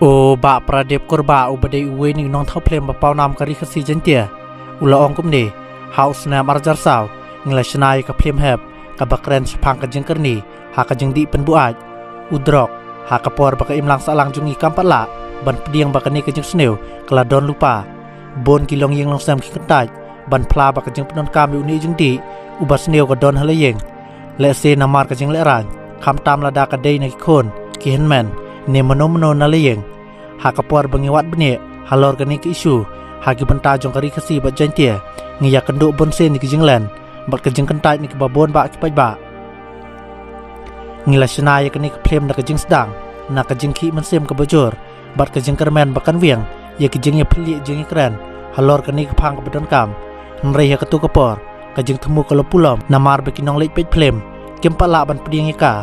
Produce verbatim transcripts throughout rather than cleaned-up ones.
U Bah Pradip Kurbah, uba dei uwei na ki nongthaw phlim ba pawnam ka Ri Khasi Jaiñtia, u la ong kumne: ha u snem ar hajar saw ngi la shna ïa ka phlim hep kaba kren shaphang ka jingkyrni ha ka jingdih pynbuaid u drok, ha ka por ba ka imlang sahlang jong ngi kam pat lah ban pdiang ba kane ka jingsniew ka la don lypa. Bun ki longïing longsem ki kyntait ban phla ba ka jingpyndonkam ïa une u jingdih uba sniew ka don ha la ïing, lehse namar ka jinglehrain, khamtam lada ka dei na ki khun, ki hynmen, ne mano mano na la ïing. Ha ka por ba ngi wad bniah halor kane ka issue ha ki bynta jong ka Ri Khasi bad Jaiñtia, ngi ïakynduh bunsien ïa ki jinglen bad ka jingkyntait na kiba bun bah ki paidbah. Ngi la shna ïa kane ka phlim da ka jingsdang na ka jingkhih mynsiem kaba jur bad ka jingkyrmen ba kan wiang ïa ki jingïaphylliew jingïakren halor kane ka phang kaba donkam. Hynrei ha katu ka por ka jingthmu ka la pulom namar ba ki nongleit peit phlim kim pat lah ban pdiang ïa ka.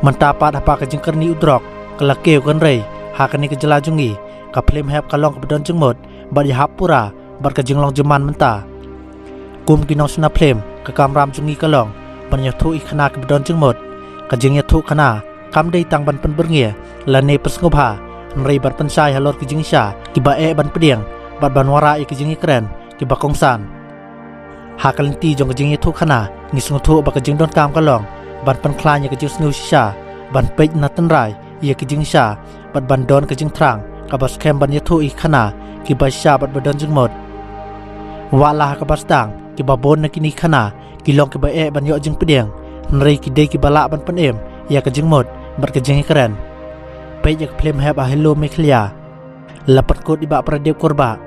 Mynta pat haba ka jingkyrni u drok ka la kiew kynrei ha kane ka jylla jong ngi, ka phlim hep ka long kaba don jingmut bad ïahap pura bad ka jinglong jingman mynta. Kum ki nongshna phlim, ka kamram jong ngi ka long ban ïathuh ïa ki khana kiba don jingmut. Ka jingïathuh khana kam dei tang ban pynbyrngia lane pynsngewbha, hynrei ban pynshai halor ki jingshisha kiba eh ban pdiang bad ban wanrah ïa ki jingïakren kiba kongsan. Ha ka lynti jong ka jingïathuh khana, ngi sngewthuh ba ka jingdonkam ka long ban pynkhlaiñ ïa ka jingsngew shisha, ban peit na tynrai ïa ki jingshisha bad ban don ka jingthrang kaba skhem ban ïathuh ïa ki khana kiba shisha bad ba don jingmut. Wat la ha kaba sdang, kiba bun na kine ki khana ki long kiba eh ban ïoh jingpdiang, hynrei ki dei kiba lah ban pynim ïa ka jingmut bad ka jingïakren. Peit ïa ka phlim hep ha Hello Meghalaya. La pynkut i Bah Pradip Kurbah